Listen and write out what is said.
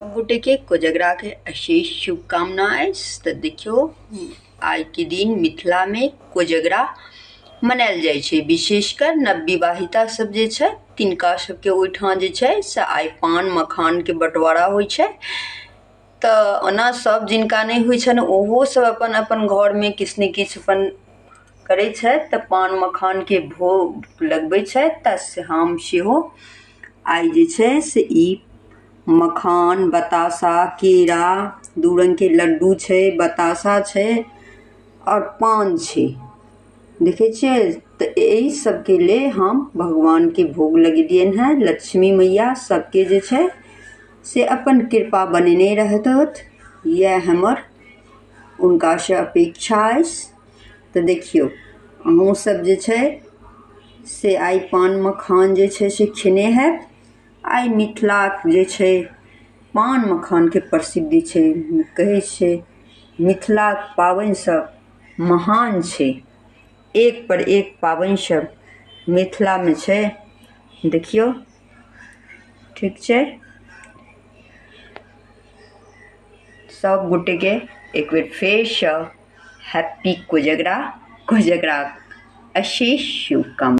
गोटे के कोजगरा के अशेष शुभकामना अछि। तऽ देखियौ, आइ के दिन मिथिला में कोजगरा मनायल जाइ छै। विशेषकर नवविवाहिता सब जे छै तिनका सबके ओहिठाम जे छै से आइ पान मखान के बंटवारा होइ छै। तऽ ओना सब जिनका नहि होइ छनि ओहो सब अपन अपन घर में किछु ने किछु अपन करै छथि, तऽ पान मखान के भोग लगबै छथि। तऽ हम सेहो आइ जे छै से ई मखान, बताशा, केरा, दू रंग के लड्डू छै, बताशा छै और पान छै। देखै छियै, तऽ एहि सबके लेल हम भगवान के भोग लगेलियनि हेँ। लक्ष्मी मैया सबके जे छै से अपन कृपा बनेने रहतथि, इएह हमर हुनकासँ अपेक्षा अछि। तऽ देखियौ, अहूँ सब जे छै से आइ पान मखान जे छै से खेने हैब। आइ मिथिलाक जे छै पान मखान के प्रसिद्धि छै। कहै छै मिथिलाक पाबनि सब महान छै, एक पर एक पाबनि सब मिथिला में छै। देखियौ, ठीक छै, सब गोटे के एक बेर फेरसँ हैप्पी कोजगरा, कोजगरा अशेष शुभकामना।